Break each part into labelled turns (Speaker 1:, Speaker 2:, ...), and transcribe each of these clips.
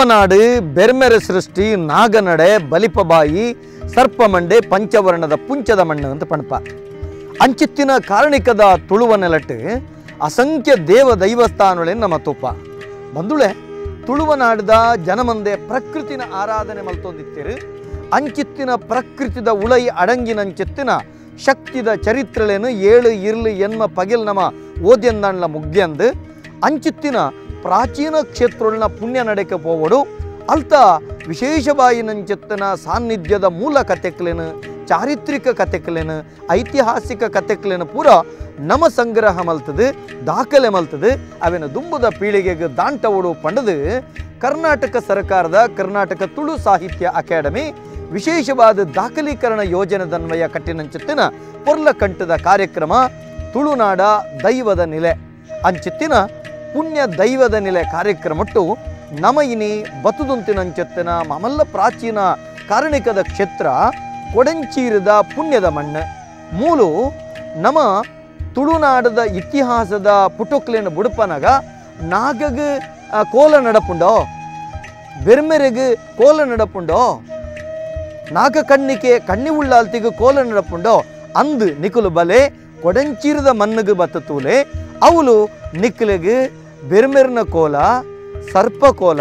Speaker 1: ತುಳುವನಾಡು ಬೆರ್ಮೆರೆ ಸೃಷ್ಟಿ ನಾಗನಡೆ ಬಲಿಪಬಾಯಿ ಸರ್ಪಮಂಡೆ ಪಂಚವರ್ಣದ ಪುಂಚದ ಮಣ್ಣು ಅಂತ ಪಣಪ. ಅಂಚಿತ್ತಿನ ಕಾರಣಿಕದ ತುಳುವ ನೆಲಟ್ಟು ಅಸಂಖ್ಯ ದೇವ ದೈವಸ್ಥಾನಗಳೇನು ನಮ್ಮ ತೂಪ ಬಂದುಳೆ. ತುಳುವನಾಡದ ಜನಮಂದೆ ಪ್ರಕೃತಿನ ಆರಾಧನೆ ಮಲ್ತೊಂದಿತ್ತೀರು. ಅಂಚಿತ್ತಿನ ಪ್ರಕೃತಿದ ಉಳೈ ಅಡಂಗಿನಂಚಿತ್ತಿನ ಶಕ್ತಿದ ಚರಿತ್ರೆಲೇನು ಏಳು ಇರ್ಲು ಎನ್ಮ ಪಗೆಲ್ ನಮ ಓದ್ಯಂದಾಣ್ಲ ಮುಗ್ಯಂದು ಅಂಚಿತ್ತಿನ ಪ್ರಾಚೀನ ಕ್ಷೇತ್ರಗಳನ್ನ ಪುಣ್ಯ ನಡೆಕ ಪೋವಡು. ಅಲ್ತ ವಿಶೇಷವಾಯಿನಂಚಿತ್ತಿನ ಸಾನ್ನಿಧ್ಯದ ಮೂಲ ಕತೆಕ್ಲೇನು, ಚಾರಿತ್ರಿಕ ಕತೆಕ್ಲೇನು, ಐತಿಹಾಸಿಕ ಕತೆಕ್ಲೇನು ಪೂರ ನಮ ಸಂಗ್ರಹ ಮಲ್ತದು, ದಾಖಲೆ ಮಲ್ತದು. ಅವೇನು ದುಂಬುದ ಪೀಳಿಗೆಗೆ ದಾಂಟವಡು ಪಂಡದು ಕರ್ನಾಟಕ ಸರ್ಕಾರದ ಕರ್ನಾಟಕ ತುಳು ಸಾಹಿತ್ಯ ಅಕಾಡೆಮಿ ವಿಶೇಷವಾದ ದಾಖಲೀಕರಣ ಯೋಜನೆದನ್ವಯ ಕಟ್ಟಿನಂಚಿತ್ತಿನ ಪೊರ್ಲಕಂಠದ ಕಾರ್ಯಕ್ರಮ ತುಳುನಾಡ ದೈವದ ನಿಲೆ. ಅಂಚಿತ್ತಿನ ಪುಣ್ಯ ದೈವದ ನಿಲೆ ಕಾರ್ಯಕ್ರಮಟ್ಟು ನಮ ಇನಿ ಬತುದುಂತಿನಂಚಿತ್ತಿನ ಮಮಲ್ಲ ಪ್ರಾಚೀನ ಕಾರಣಿಕದ ಕ್ಷೇತ್ರ ಕೊಡಂಚೀರದ ಪುಣ್ಯದ ಮಣ್ಣು ಮೂಲು ನಮ ತುಳುನಾಡದ ಇತಿಹಾಸದ ಪುಟುಕ್ಲೇನು ಬುಡುಪನಾಗ ನಾಗಗ ಕೋಲ ನಡಪುಂಡೋ, ಬೆರ್ಮೆರೆಗ್ ಕೋಲ ನಡಪುಂಡೋ, ನಾಗ ಕಣ್ಣಿಕೆ ಕಣ್ಣಿ ಉಳ್ಳಾಲ್ತಿಗೆ ಕೋಲ ನಡಪುಂಡೋ ಅಂದು ನಿಕುಲು ಬಲೆ ಕೊಡಂಚೀರದ ಮಣ್ಣಿಗೆ ಬತ್ತತೂಲೆ ಅವಳು ನಿಕ್ಕಲಿಗೆ ಬೆರ್ಮೆರ್ನ ಕೋಲ, ಸರ್ಪ ಕೋಲ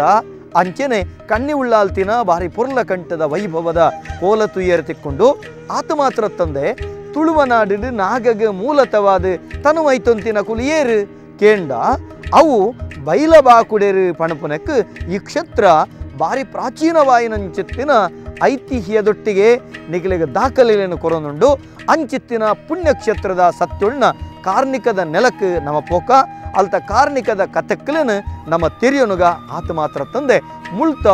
Speaker 1: ಅಂಚೆನೆ ಕಣ್ಣಿ ಉಳ್ಳಾಲ್ತಿನ ಭಾರಿ ಪೊರ್ಲ ಕಂಠದ ವೈಭವದ ಕೋಲ ತುಯ್ಯರ್ ತಿಕ್ಕೊಂಡು. ಆತ ಮಾತ್ರ ತಂದೆ ತುಳುವನಾಡಿನ ನಾಗಗ ಮೂಲತವಾದ ತನುವೈತೊಂತಿನ ಕುಲಿಯೇರು ಕೇಂಡ ಅವು ಬೈಲಬಾಕುಡೇರು ಪಣಪುನಕ್ಕೆ ಈ ಕ್ಷೇತ್ರ ಭಾರಿ ಪ್ರಾಚೀನವಾಯಿನಂಚಿತ್ತಿನ ಐತಿಹ್ಯದೊಟ್ಟಿಗೆ ನಿಗಲಿಗೆ ದಾಖಲೆಯನ್ನು ಕೊರೊಂದುಂಡು. ಅಂಚಿತ್ತಿನ ಪುಣ್ಯಕ್ಷೇತ್ರದ ಸತ್ಯೊಳ್ನ ಕಾರ್ಣಿಕದ ನೆಲಕ್ಕೆ ನಮ್ಮ ಪೋಕ ಅಲ್ತ ಕಾರ್ಣಿಕದ ಕತೆಕ್ಲನು ನಮ್ಮ ತೆರಿಯನುಗ ಆತ ಮಾತ್ರ ತಂದೆ ಮುಳ್ತ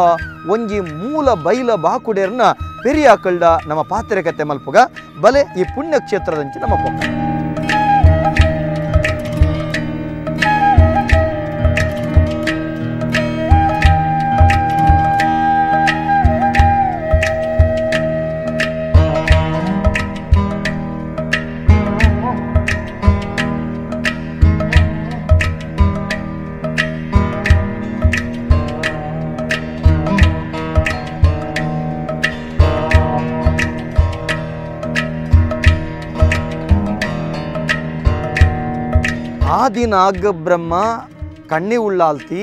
Speaker 1: ಒಂಜಿ ಮೂಲ ಬೈಲ ಬಾಕುಡೇರ್ನ ಪೆರಿಯಾಕಲ್ಡ ನಮ್ಮ ಪಾತ್ರೆ ಕತೆ ಮಲ್ಪುಗ ಬಲೆ ಈ ಪುಣ್ಯಕ್ಷೇತ್ರದಂಚಿ ನಮ್ಮ ಪೋಕ. ಆದಿ ನಾಗಬ್ರಹ್ಮ ಕಣ್ಣಿ ಉಳ್ಳಾಲ್ತಿ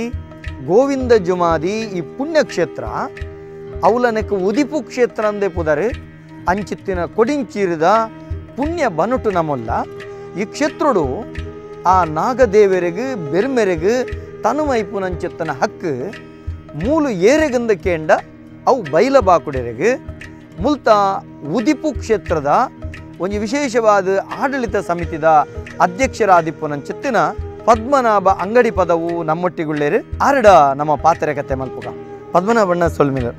Speaker 1: ಗೋವಿಂದ ಜುಮಾದಿ ಈ ಪುಣ್ಯಕ್ಷೇತ್ರ ಅವಲನಕ್ಕೆ ಉದಿಪು ಕ್ಷೇತ್ರ ಅಂದೇ ಪುದರು ಅಂಚಿತ್ತಿನ ಕೊಡಿಂಚೀರಿದ ಪುಣ್ಯ ಬನುಟು ನಮ್ಮಲ್ಲ. ಈ ಕ್ಷೇತ್ರಡು ಆ ನಾಗದೇವರಿಗೆ ಬೆರ್ಮೆರೆಗೆ ತನುಮೈಪುನಂಚಿತ್ತನ ಹಕ್ಕು ಮೂಲು ಏರೆಗಂದ ಕೇಂಡ ಅವು ಬೈಲಬಾಕುಡೆರೆಗೆ ಮುಲ್ತ ಉದಿಪು ಕ್ಷೇತ್ರದ ಒಂದು ವಿಶೇಷವಾದ ಆಡಳಿತ ಸಮಿತಿದ ಅಧ್ಯಕ್ಷರಾದಿಪ್ಪುನಂಚಿತ್ತಿನ ಪದ್ಮನಾಭ ಅಂಗಡಿ ಪದವು ನಮ್ಮೊಟ್ಟಿಗುಳ್ಳೇರು ಆರಡ ನಮ್ಮ ಪಾತ್ರೆ ಕತೆ ಮಲ್ಪುಗ. ಪದ್ಮನಾಭಣ್ಣ ಸೊಲ್ಮಿಲರ್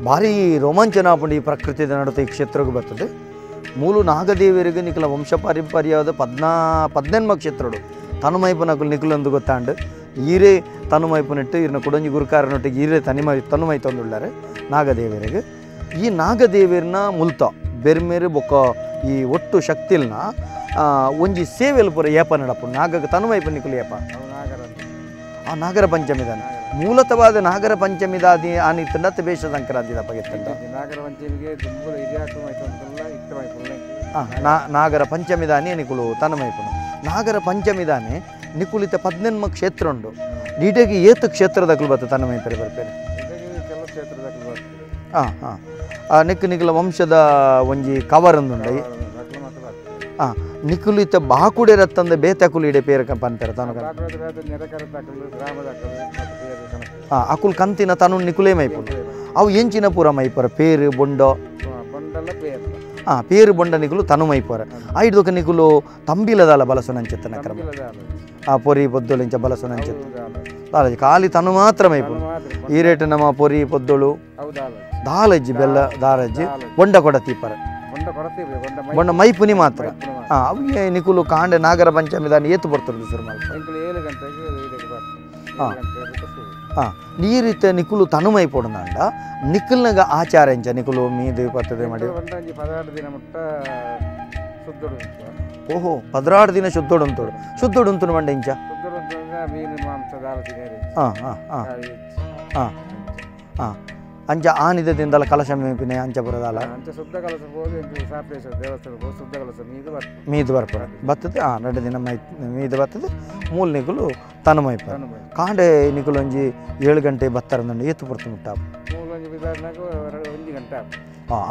Speaker 1: ಭಾರಿ ರೋಮಾಂಚನ ಆಪುಂಡು ಈ ಪ್ರಕೃತಿದ ನಡುತ್ತೆ ಈ ಕ್ಷೇತ್ರಕ್ಕೆ ಬರ್ತದೆ. ಮೂಲು ನಾಗದೇವರಿಗೆ ನಿಖಲ ವಂಶ ಪಾರಂಪರ್ಯವಾದ ಪದ್ನೆನ್ಮ ಕ್ಷೇತ್ರಡು ತನುಮೈಪುನಕುಲು ನಿಖಲೊಂದು ಗೊತ್ತಾಂಡು ಈರೇ ತನುಮೈಪುನಿಟ್ಟು ಇರ್ನ ಕೊಡಂಜಿ ಗುರುಕಾರನೊಟ್ಟಿಗೆ ಈರೇ ತನಿಮೈ ತನುಮೈ ತಂದುಳ್ಳಾರೆ ನಾಗದೇವರಿಗೆ. ಈ ನಾಗದೇವರನ್ನ ಮುಲ್ತ ಬೆರ್ಮೇರು ಬೊಕ್ಕ ಈ ಒಟ್ಟು ಶಕ್ತಿಲ್ನ ಒಂಜಿ ಸೇವೆಲ್ ಪೂರ ಏಪ ನಡಪು ನಾಗಗ ತನುಮೈಪು ನಿಕುಲು ಏಪ ಆ ನಾಗರ ಪಂಚಮಿದಾನ ಮೂಲತವಾದ ನಾಗರ ಪಂಚಮಿದಾದಿ ಆನಿತ್ತಂಡ ಬೇಷ ಸಂಕ್ರಾಂತಿ ದಪ್ಪಗೆತ್ತಂಡ
Speaker 2: ನಾಗರ ಪಂಚಮಿಗೆ
Speaker 1: ನಾಗರ ಪಂಚಮಿದಾನಿ ನಿಕುಲು ತನುಮೈಪುನು ನಾಗರ ಪಂಚಮಿದಾನೆ ನಿಕುಲಿತ ಪದ್ನೆನ್ಮ ಕ್ಷೇತ್ರ ಉಂಡು ನೀಟಾಗಿ ಏತು ಕ್ಷೇತ್ರದಕ್ಕಲು ಬತ್ತ ತನುಮೈಪರಿ ಬರ್ಪೇನೆ. ಹಾಂ ಹಾಂ ನಿಕ್ಕು ನಿಕುಲ ವಂಶದ ಒಂಜಿ ಕವರ್ ಅಂದುಂಡ. ಹಾಂ ನಿಕುಲಿತ ಬಾಕುಡೆರತ್ತಂದ ಬೇತಕುಲು ಇಡೆ ಪೇರ ಪಂಪೆರ ತನು. ಹಾಂ ಅಕುಲ್ ಕಂತಿನ ತನು ನಿಕುಲೇ ಮೈಪುನು ಅವು ಎಂಚಿನ ಪೂರ ಮೈಪರ ಪೇರು ಬೊಂಡೋ. ಹಾಂ ಪೇರು ಬೊಂಡ ನಿಕುಲು ತನು ಮೈಪುರ ಐದೊಕ ನಿಕುಲು ತಂಬಿಲದಾಲ ಬಲಸುನಂಚಿತ್ತನ ಕ್ರಮ. ಆ ಪೊರಿ ಪೊದ್ದೊಳು ಇಂಚ ಬಲಸುನಂಚಿತ್ತ ದಾಲಜಿ ಖಾಲಿ ತನು ಮಾತ್ರ ಮೈಪುನು. ಈ ರೇಟ್ ನಮ್ಮ ಪೊರಿ ಪೊದ್ದೊಳು ದಾಲಜ್ಜಿ ಬೆಲ್ಲ ದಾಲಜ್ಜಿ ಬೊಂಡ ಕೊಡ ತೀಪರ ಬೊಂಡ ಮೈಪುನಿ ಮಾತ್ರ. ಹಾಂ ಅವು ನಿಕುಲು ಕಾಂಡೆ ನಾಗರ ಪಂಚಮಿ ದಾನಿ ಏತು ಬರ್ತದೆ ಶುರು ಮಲ್ಪ. ಹಾಂ ಹಾಂ ನೀರಿತ ನಿಕುಲು ತನುಮೈ ಪೊಡನಾಂಡ ನಿಕುಲ್ನಗ ಆಚಾರ ಎಂಚ ನಿಕುಲು ಮೀದು ಪತ್ತದೆ ಮಾಡಿ. ಓಹೋ 16 ದಿನ ಶುದ್ಧೋಡುಂತೋಡು ಶುದ್ಧೋಡುಂತುನು ಮಂಡ ಇಂಚ.
Speaker 2: ಮೀನು ಮಾಂಸ ದಾಲ ತಿನೇರಿ.
Speaker 1: ಹಾಂ ಹಾಂ ಹಾಂ ಹಾಂ ಹಾಂ ಅಂಚ ಆನಿದದಿಂದಲ ಕಲಶ ಮೇಪಿನ ಅಂಚ ಬರೋದಲ್ಲ
Speaker 2: ಅಂಚ ಶುದ್ಧ ಕಲಶ ಹೋಗಿ ಸಾಪೇಶ್ವರ ದೇವಸ್ಥಾನ ಶುದ್ಧ ಕಲಶ ಮೀದು ಬರ್ಪು
Speaker 1: ಮೀದು ಬರ್ಪು ಬತ್ತದ ಹಾಂ 2 ದಿನ ಮೈ ಮೀದು ಬತ್ತದ ಮೂಲ ನಿಕುಲು ತನುಮೈಪ ಕಾಂಡೆ ನಿಕುಲು ಒಂಜಿ 7 ಗಂಟೆ ಬತ್ತಾರಂದು ಏತು ಪೊರ್ತು ಮುಟ್ಟ
Speaker 2: ಒಂಜಿ ಗಂಟೆ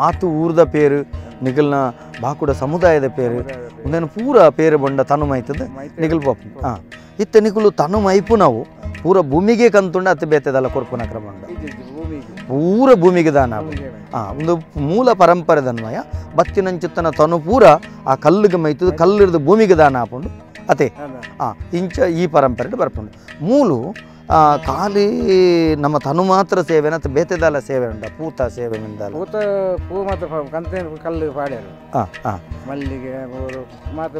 Speaker 1: ಆತು ಊರ್ದ ಪೇರು ನಿಕಲ್ನ ಬಾಕುಡ ಸಮುದಾಯದ ಪೇರು ಒಂದೇನು ಪೂರ ಪೇರು ಬೊಂಡ ತನುಮೈತದ ನಿಕಲ್ ಪೋಪು ಹಾಂ ಇತ್ತ ನಿಕುಲು ತನುಮೈಪು ನಾವು ಪೂರ ಭೂಮಿಗೆ ಕಂತುಂಡ ಅತ್ತ ಬೇತೆದಲ್ಲ ಕೊರ್ಪುನ ಕ್ರಮ ಉಂಡು ಪೂರ ಭೂಮಿಗೆ ದಾನ ಹಾಂ ಒಂದು ಮೂಲ ಪರಂಪರೆ ದನ್ವಯ ಬತ್ತಿನಂಚಿತ್ತನ ತನು ಪೂರ ಆ ಕಲ್ಲಿಗೆ ಮೈತದ ಕಲ್ಲಿರ್ದು ಭೂಮಿಗೆ ದಾನ ಹಾಕೊಂಡು ಅತೆ ಹಾಂ ಇಂಚ ಈ ಪರಂಪರೆ ಬರ್ಪುಂಡು ಮೂಲು ಖಾಲಿ ನಮ್ಮ ತನು ಮಾತ್ರ ಸೇವೆನ ಅಥವಾ ಬೇತೆದಾಲ ಸೇವೆ ಉಂಟ ಪೂತ ಸೇವೆ ಮಿಂದಾಲ
Speaker 2: ಪೂತ ಪೂ ಮಾತ್ರ ಕಂತೆ ಕಲ್ಲು ಪಾಡ್ಯಾರು
Speaker 1: ಹಾಂ ಹಾಂ
Speaker 2: ಮಲ್ಲಿಗೆ ಮಾತ್ರ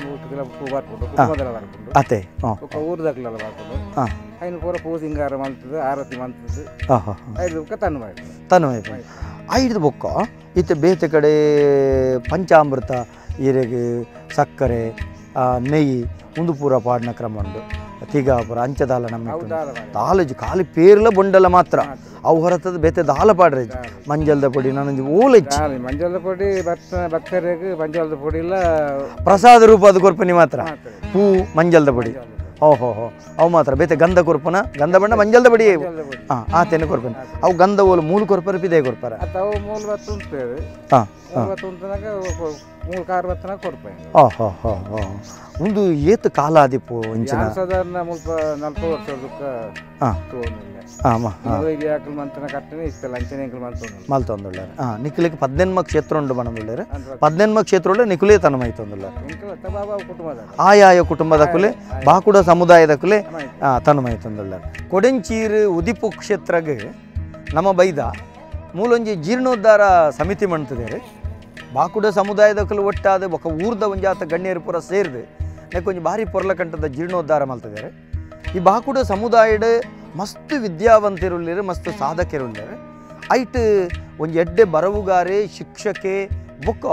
Speaker 2: ಪೂ ಬರ್ಪುಂಡು ಕುಟುಂಬದಲ್ಲ ಬರ್ಪುಂಡು
Speaker 1: ಅತೆ
Speaker 2: ಬೊಕ್ಕ ಊರ್ದಕ್ಲೆಲ್ಲ ಬರ್ಪುಂಡು
Speaker 1: ಹಾಂ
Speaker 2: ಐನು ಪೂರ ಪೂ ಸಿಂಗಾರ ಮಂತದ ಆರತಿ ಮಂತದ
Speaker 1: ಹಾಂ ಹಾಂ
Speaker 2: ಐದು ಬೊಕ್ಕ ತನು ಮಾಡಿ
Speaker 1: ತನು ಐದು ಬೊಕ್ಕ ಇತ್ತೆ ಬೇತೆ ಕಡೆ ಪಂಚಾಮೃತ ಈರೆಗೆ ಸಕ್ಕರೆ ನೆಯ್ಯಿ ಒಂದು ಪೂರ ಪಾಡಿನ ಕ್ರಮ ಉಂಡು ತಿಗಾಪುರ ಅಂಚದಾಲ ನಮ್ಮ ದಾಲಜ್ ಖಾಲಿ ಪೇರ್ಲ ಬೊಂಡಲ ಮಾತ್ರ ಅವು ಹೊರತದ ಬೇತೆ ದಾಲ ಪಾಡ್ರೆ ಮಂಜಲ್ದ ಪೊಡಿ ನಾನೊಂಜಿ ಓಲೆಜ್
Speaker 2: ಮಂಜಲ್ದ ಪೊಡಿ ಭಕ್ತರಿಗೆ ಮಂಜಲ್ದ ಪೊಡಿ ಇಲ್ಲ
Speaker 1: ಪ್ರಸಾದ ರೂಪ ಅದು ಕೊರ್ಪನಿ ಮಾತ್ರ ಪೂ ಮಂಜಲ್ದ ಪೊಡಿ ಓ ಹೋ ಹೋ ಅವು ಮಾತ್ರ ಬೇತೆ ಗಂಧ ಕೊರ್ಪನ ಗಂಧ ಬಣ್ಣ ಮಂಜಲ್ದ ಪೊಡಿ ಹಾಂ ಆತೇನೆ ಕೊರ್ಪನ ಅವು ಗಂಧ ಓಲು ಮೂಲು ಕೊರ್ಪರ ಪಿದೆ ಕೊರ್ಪರ ಹಾಂ
Speaker 2: ಹಾಂ
Speaker 1: ಹೋ ಹೋ ಹೋ ಒಂದು ಏತು ಕಾಲ ಆದಿಪ್ಪು ಇಂಚಿನ
Speaker 2: ಸಾಧಾರಣ ಮುಲ್ಪ 40 ವರ್ಷ
Speaker 1: ಹಾಂ ಹಾಂ ಮಲ್ತೊಂದುಳ್ಳಾರ ಹಾಂ ನಿಖಿಲಿಗೆ 18 ಕ್ಷೇತ್ರ ಉಂಡು ಬಣದುಳ್ಳಾರ 18 ಕ್ಷೇತ್ರ ಉಳ್ಳ ನಿಖುಲೇ ತನಮೈತೊಂದುಳ್ಳಾರ ಆಯಾಯ ಕುಟುಂಬದ ಕುಲೆ ಬಾಕುಡ ಸಮುದಾಯದ ಕುಲೆ ತನಮೈತೊಂದುಳ್ಳಾರ ಕೊಡಂಚೀರು ಉದಿಪು ಕ್ಷೇತ್ರಗೆ ನಮ್ಮ ಬೈದ ಮೂಲೊಂಜಿ ಜೀರ್ಣೋದ್ಧಾರ ಸಮಿತಿ ಮಾಡ್ತಿದ್ದಾರೆ ಬಾಕುಡ ಸಮುದಾಯದ ಕುಲು ಒಟ್ಟಾದ ಬೊಕ್ಕ ಊರ್ದ ಒಂಜಾತ ಗಣ್ಯರು ಪೂರ ಸೇರಿದು ನೆಕ್ಕೊಂಜಿ ಭಾರಿ ಪೊರ್ಲಕಂಠದ ಜೀರ್ಣೋದ್ಧಾರ ಮಲ್ತಿದ್ದಾರೆ ಈ ಬಾಕುಡ ಸಮುದಾಯದ ಮಸ್ತ್ ವಿದ್ಯಾವಂತರುಳ್ಳೇರು ಮಸ್ತ್ ಸಾಧಕರುಳ್ಳೇರು ಐಟ್ ಒಂಜಿ ಎಡ್ಡೆ ಬರವುಗಾರೆ ಶಿಕ್ಷಕೆ ಬೊಕ್ಕ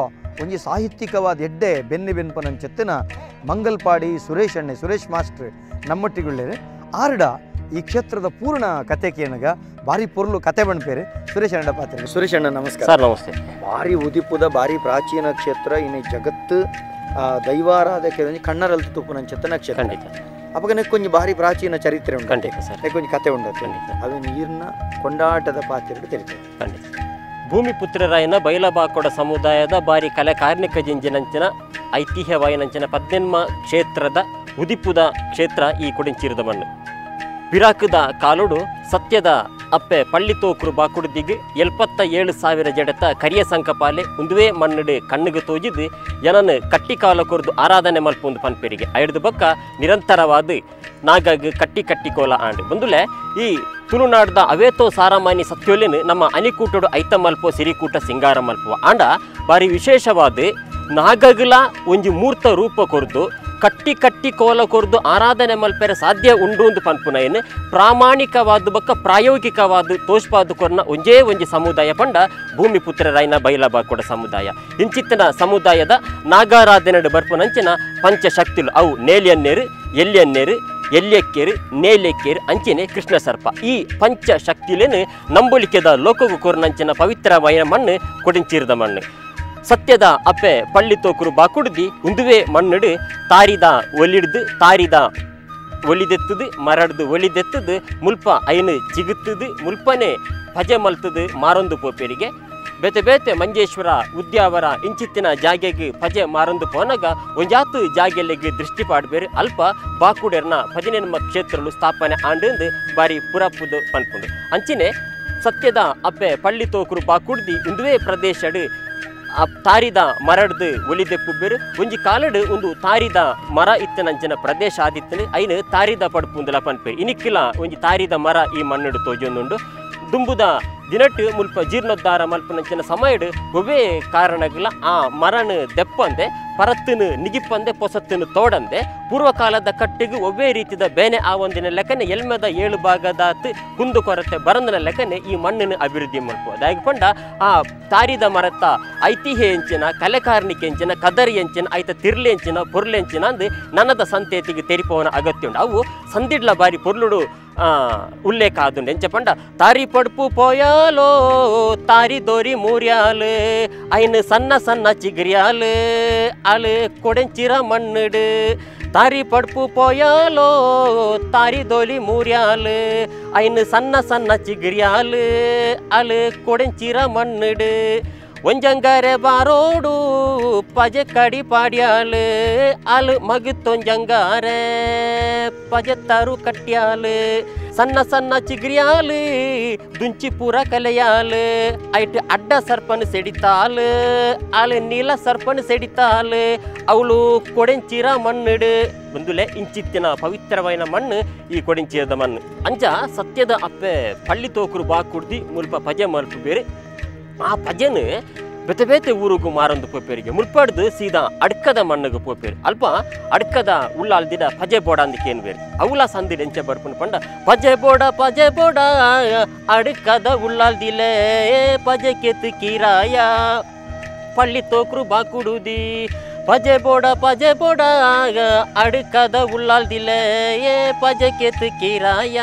Speaker 1: ಒಂಜಿ ಸಾಹಿತ್ಯಿಕವಾದ ಎಡ್ಡೆ ಬೆನ್ನಿ ಬೆನ್ಪನಂಚೆತ್ತಿನ ಮಂಗಲ್ಪಾಡಿ ಸುರೇಶ್ ಅಣ್ಣೆ ಸುರೇಶ್ ಮಾಸ್ಟ್ರ್ ನಮ್ಮೊಟ್ಟಿಗುಳ್ಳೇರು ಆರ್ಡ ಈ ಕ್ಷೇತ್ರದ ಪೂರ್ಣ ಕತೆ ಕೇನಗ ಭಾರಿ ಪೊರ್ಲು ಕತೆ ಬಣ್ಪೇರು ಸುರೇಶ್ ಅಣ್ಣ ಪಾತ್ರ ಸುರೇಶ್ ಅಣ್ಣ ನಮಸ್ಕಾರ
Speaker 3: ಸರ್ ನಮಸ್ತೆ.
Speaker 1: ಭಾರಿ ಉದಿಪುದ ಭಾರಿ ಪ್ರಾಚೀನ ಕ್ಷೇತ್ರ ಇನ್ನು ಜಗತ್ತು ದೈವಾರಾಧಕ ಕಣ್ಣರಲ್ತು ತುಪ್ಪುನಂಚೆತ್ತನ ಕ್ಷೇತ್ರ
Speaker 3: ಖಂಡಿತ
Speaker 1: ಅಪಗನೆ ಕೊಂಚ ಭಾರಿ ಪ್ರಾಚೀನ ಚರಿತ್ರೆ ಉಂಟು
Speaker 3: ಖಂಡಿತ ಸರ್
Speaker 1: ಕೊಂಚ ಕತೆ ಉಂಟು
Speaker 3: ಖಂಡಿತ
Speaker 1: ಅವನ ನೀರಿನ ಕೊಂಡಾಟದ ಪಾತ್ರೆ ತಿಳಿತದೆ
Speaker 3: ಖಂಡಿತ. ಭೂಮಿಪುತ್ರರಾಯನ ಬೈಲಬಾಕೊಡ ಸಮುದಾಯದ ಬಾರಿ ಕಲೆ ಕಾರ್ಣಿಕ ಜಿಂಜಿನಂಚಿನ ಐತಿಹ್ಯವಾಯಿನಂಚಿನ 18 ಕ್ಷೇತ್ರದ ಉದಿಪುದ ಕ್ಷೇತ್ರ ಈ ಕೊಡಿಂಚೀರದ ಮಣ್ಣು. ಪಿರಾಕದ ಕಾಲೋಡು ಸತ್ಯದ ಅಪ್ಪೆ ಪಳ್ಳಿತೋಕ್ರು ಬಾಕುಡುದಿಗೆ 77,000 ಜಡತ ಕರಿಯ ಸಂಕಪಾಲೆ ಉಂದುವೇ ಮಣ್ಣುಡು ಕಣ್ಣಿಗೆ ತೋಜಿದ್ದು ಜನನು ಕಟ್ಟಿ ಕಾಲ ಕೊರ್ದು ಆರಾಧನೆ ಮಲ್ಪೊಂದು ಪನ್ಪೆರಿಗೆ ಐಡ್ದು ಬೊಕ್ಕ ನಿರಂತರವಾದ ನಾಗಾಗ ಕಟ್ಟಿ ಕಟ್ಟಿ ಕೋಲ ಆಂಡು ಬಂದುಲೆ ಈ ತುಳುನಾಡ್ದ ಅವೇತೋ ಸಾರಾಮಾನಿ ಸತ್ಯೋಲಿನ ನಮ್ಮ ಅನಿಕೂಟಡು ಐತ ಮಲ್ಪೋ ಸಿರಿಕೂಟ ಸಿಂಗಾರ ಮಲ್ಪುವ ಆಂಡ ಬಾರಿ ವಿಶೇಷವಾದ ನಾಗಗಲ ಒಂಜಿ ಮೂರ್ತ ರೂಪ ಕೊರ್ದು ಕಟ್ಟಿ ಕಟ್ಟಿ ಕೋಲ ಕೊರ್ದು ಆರಾಧನೆ ಮಲ್ಪೆರೆ ಸಾಧ್ಯ ಉಂಡು ಒಂದು ಪನ್ಪುನೈನ್ ಪ್ರಾಮಾಣಿಕವಾದ ಬೊಕ್ಕ ಪ್ರಾಯೋಗಿಕವಾದ ತೋಷ್ಪಾದ ಕೊರ್ನ ಒಂಜೇ ಒಂಜಿ ಸಮುದಾಯ ಪಂಡ ಭೂಮಿಪುತ್ರರಾಯನ ಬೈಲಬಾಕೊಡ ಸಮುದಾಯ. ಇಂಚಿತ್ತಿನ ಸಮುದಾಯದ ನಾಗಾರಾಧನೆ ಬರ್ಪುನಂಚಿನ ಪಂಚಶಕ್ತಿಲು ಅವು ನೇಲಿಯನ್ನೇರು ಎಲ್ಲಿಯನ್ನೇರು ಎಲ್ಯಕ್ಕೇರು ನೇಲೆಕ್ಕೇರು ಅಂಚಿನೆ ಕೃಷ್ಣ ಸರ್ಪ ಈ ಪಂಚಶಕ್ತಿಲೇನು ನಂಬೊಲಿಕೆದ ಲೋಕಗು ಕೊರ್ನಂಚಿನ ಪವಿತ್ರಮಯ ಮಣ್ಣು ಕೊಡಿಂಚೀರದ ಮಣ್ಣು. ಸತ್ಯದ ಅಪ್ಪೆ ಪಳ್ಳಿ ತೋಕರು ಬಾಕುಡ್ದಿ ಉಂದುವೆ ಮಣ್ಣುಡು ತಾರಿದ ಒಲಿಡ್ದು ತಾರಿದ ಒಲಿದೆತ್ತದು ಮರಡ್ದು ಒಲಿದೆತ್ತದು ಮುಲ್ಪ ಐನು ಚಿಗುತ್ತದು ಮುಲ್ಪನೆ ಪಜೆ ಮಲ್ತದು ಮಾರೊಂದು ಪೋಪೇರಿಗೆ ಬೇತೆ ಬೇತೆ ಮಂಜೇಶ್ವರ ಉದ್ಯಾವರ ಇಂಚಿತ್ತಿನ ಜಾಗೆಗೆ ಪಜೆ ಮಾರೊಂದು ಪೋನಗ ಒಂಜಾತು ಜಾಗೆಲೆಗೆ ದೃಷ್ಟಿ ಪಾಡ್ಬೇರು ಅಲ್ಪ ಬಾಕುಡೆರ್ನ 18 ಕ್ಷೇತ್ರಲು ಸ್ಥಾಪನೆ ಆಂಡು ಬಾರಿ ಪುರಪುದು ಪನ್ಪುಂಡು. ಅಂಚಿನೆ ಸತ್ಯದ ಅಪ್ಪೆ ಪಳ್ಳಿ ತೋಕರು ಬಾಕುಡ್ದಿ ಉಂದುವೆ ಪ್ರದೇಶಡು ಆ ತಾರಿದ ಮರಡ್ದು ಒಲಿದೆಪ್ಪುಬೇರು ಒಂಜಿ ಕಾಲಡು ಒಂದು ತಾರಿದ ಮರ ಇತ್ತನಂಚಿನ ಪ್ರದೇಶ ಆದಿತ್ತನೆ ಐನು ತಾರಿದ ಪಡ್ಪುಂದಲ ಪನ್ಪೇರು ಇನಿಕ್ಕಿಲ ಒಂಜಿ ತಾರಿದ ಮರ ಈ ಮಣ್ಣುಡು ತೋಜೊಂದುಂಡು. ದುಂಬುದ ದಿನಟ್ಟು ಮುಲ್ಪ ಜೀರ್ಣೋದ್ಧಾರ ಮಲ್ಪನಂಚಿನ ಸಮಯಡು ಒವ್ವೇ ಕಾರಣಗಳ ಆ ಮರನು ದೆಪ್ಪಂದೆ ಪರತ್ತಿನ ನಿಗಿಪ್ಪಂದೆ ಪೊಸತ್ತಿನ ತೋಡಂದೆ ಪೂರ್ವಕಾಲದ ಕಟ್ಟಿಗೆ ಒವ್ವೇ ರೀತಿದ ಬೇನೆ ಆವಂದಿನ ಲೆಕ್ಕನೆ ಎಲ್ಮೆದ ಏಳು ಭಾಗದಾತ್ ಕುಂದು ಕೊರತೆ ಬರಂದನ ಲೆಕ್ಕನೆ ಈ ಮಣ್ಣಿನ ಅಭಿವೃದ್ಧಿ ಮಲ್ಪು. ಅದಾಗಿ ಪಂಡ ಆ ತಾರಿದ ಮರತ್ತ ಐತಿಹ್ಯ ಎಂಚಿನ, ಕಲೆಕಾರ್ಣಿಕೆ ಎಂಚಿನ, ಕದರಿ ಎಂಚಿನ, ಐತ ತಿರ್ಲೆ ಎಂಚಿನ, ಪೊರ್ಲೆಂಚಿನ ಅಂದು ನನದ ಸಂತೇತಿಗೆ ತೆರಿಪವನ ಅಗತ್ಯ ಉಂಡು. ಅವು ಸಂದಿಡ್ಲ ಬಾರಿ ಪೊರ್ಲುಡು ಉಲ್ಲೇಖ ಆದುಂಡು. ಎಂಚ ಪಂಡ ತಾರಿ ಪಡ್ಪು ಪೋಯಾಲೋ ತಾರಿ ದೋರಿ ಮೂರ್ಯಾಲು ಐನು ಸಣ್ಣ ಸಣ್ಣ ಚಿಗ್ರಿಯಾಲು ಅಳು ಕೊಡೆಂಚಿರ ಮಣ್ಣುಡು ತಾರಿ ಪಡ್ಪು ಪೋಯಾಲೋ ತಾರಿ ದೋಲಿ ಮೂರ್ಯಾಲು ಐನು ಸಣ್ಣ ಸಣ್ಣ ಚಿಗ್ರಿಯಾಲು ಅಳು ಕೊಡೆಂಚಿರ ಮಣ್ಣುಡು ಒಂಜಂಗಾರೆ ಬಾರೋಡು ಪಜೆ ಕಡಿ ಪಾಡ್ಯಾಲು ಅಲು ಮಗುತ್ತೊಂಜಂಗಾರೆ ಪಜೆ ತರು ಕಟ್ಯಾಲು ಸಣ್ಣ ಸಣ್ಣ ಚಿಗ್ರಿಯಾಲು ದುಂಚಿ ಪೂರ ಕಲೆಯಾಲು ಐಟ್ ಅಡ್ಡ ಸರ್ಪನ ಸೆಡಿತಾಲು ಅಲು ನೀಲ ಸರ್ಪನ ಸೆಡಿತಾಲು ಅವಳು ಕೊಡೆಂಚಿರ ಮಣ್ಣುಡು ಬಂದುಲೆ ಇಂಚಿತ್ತಿನ ಪವಿತ್ರವಾಯಿನ ಮಣ್ಣು ಈ ಕೊಡೆಂಚಿರದ ಮಣ್ಣು. ಅಂಚ ಸತ್ಯದ ಅಪ್ಪೆ ಪಳ್ಳಿ ತೋಕರು ಬಾ ಕುಡ್ದಿ ಮುಲ್ಪ ಪಜೆ ಮಲ್ಪು ಬೇರೆ ಆ ಪಜೆನು ಬೇತೆ ಬೇತೆ ಊರುಗು ಮಾರೊಂದು ಪೋಪೇರಿಗೆ ಮುಲ್ಪಾಡ್ದು ಸೀದಾ ಅಡ್ಕದ ಮಣ್ಣುಗು ಪೋಪೇರು ಅಲ್ಪ ಅಡ್ಕದ ಉಳ್ಳಾಲ್ದಿಡ ಪಜೆ ಬೋಡ ಅಂದಕ್ಕೇನು ಬೇರೆ ಅವಲ ಸಂದಿಡ ಎಂಚ ಬರ್ಪುನ ಪಂಡ ಪಜೆ ಬೋಡ ಪಜೆ ಬೋಡ ಅಡ್ಕದ ಉಳ್ಳಾಲ್ದಿಲೇ ಪಜೆ ಕೆತ್ತು ಕೀರಾಯ ಪಳ್ಳಿ ತೋಕ್ರು ಬಾಕುಡುದಿ ಪಜೆ ಬೋಡ ಪಜೆ ಬೋಡ ಅಡ್ಕದ ಉಳ್ಳಾಲ್ದಿಲೇ ಪಜೆ ಕೆತ್ತು ಕೀರಾಯ